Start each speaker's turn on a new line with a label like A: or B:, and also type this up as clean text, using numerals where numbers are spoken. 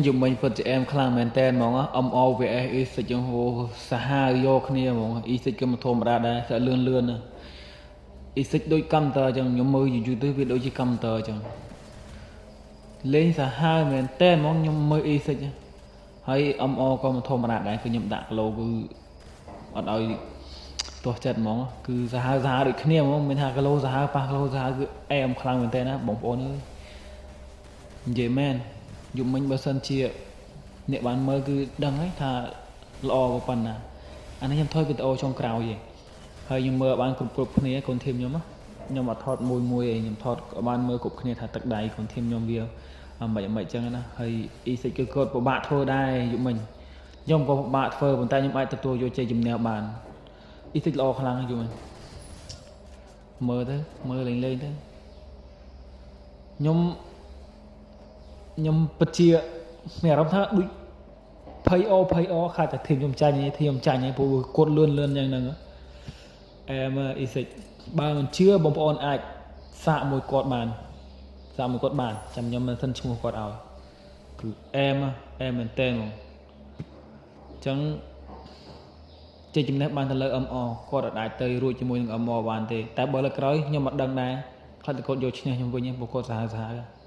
A: យំមិញពិតជាអែមខ្លាំងមែនតើហ្មង MO VS E6 ចឹងហូសាហាវយកគ្នាហ្មង E6 ក៏មិនធម្មតាដែរ ស្អាតលឿនលឿនណា E6 ដូចកុំព្យូទ័រចឹង ខ្ញុំមើលយូរយូរទៅវាដូចជាកុំព្យូទ័រចឹង លេងសាហាវមែនតើហ្មង ខ្ញុំមើល E6 ហើយ MO ក៏មិនធម្មតាដែរ គឺខ្ញុំដាក់គីឡូគឺអត់ឲ្យទាស់ចិត្តហ្មង គឺសាហាវសាហាវដូចគ្នាហ្មង មានថាគីឡូសាហាវប៉ះគីឡូសាហាវ គឺអែមខ្លាំងមែនតើណាបងប្អូនអើយ និយាយមែន យប់មិញបើសិនជាអ្នកបានមើលគឺដឹងហើយថាល្អប៉ុណ្ណា អានេះខ្ញុំថតវីដេអូចុងក្រោយឯង ហើយខ្ញុំមើលបានគ្រប់គ្រប់គ្នាកូន team ខ្ញុំ ខ្ញុំអត់ថតមួយមួយឯង ខ្ញុំថតក៏បានមើលគ្រប់គ្នាថាទឹកដៃកូន team ខ្ញុំវាមិនមិនចឹងណា ហើយ E6 គឺគាត់ពិបាកធ្វើដែរ យប់មិញខ្ញុំក៏ពិបាកធ្វើ ប៉ុន្តែខ្ញុំអាចទទួលយកជ័យជំនះបាន E6 ល្អខ្លាំង យប់មិញមើលទៅមើលលេងលេងទៅ ខ្ញុំពិតជាមានអារម្មណ៍ថាដូចភ័យអូភ័យអូខាត់តែ team ខ្ញុំចាញ់ team ខ្ញុំចាញ់ហើយ ព្រោះគាត់លឿនលឿនយ៉ាងហ្នឹង អែម E6 បើមិនជឿបងប្អូនអាចសាកមួយគាត់បាន សាកមួយគាត់បាន ចាំខ្ញុំមិនសិនឈ្មោះគាត់ឲ្យ គឺអែមអែមមែនតើហ្មងអញ្ចឹងជ័យជំនះបានទៅលើ MO គាត់អាចទៅរួចជាមួយនឹង MO បានទេ តែបើលើក្រោយខ្ញុំមិនដឹងដែរ ខ្លាចតែគាត់យកឈ្នះខ្ញុំវិញ ព្រោះគាត់សាហាវសាហាវ។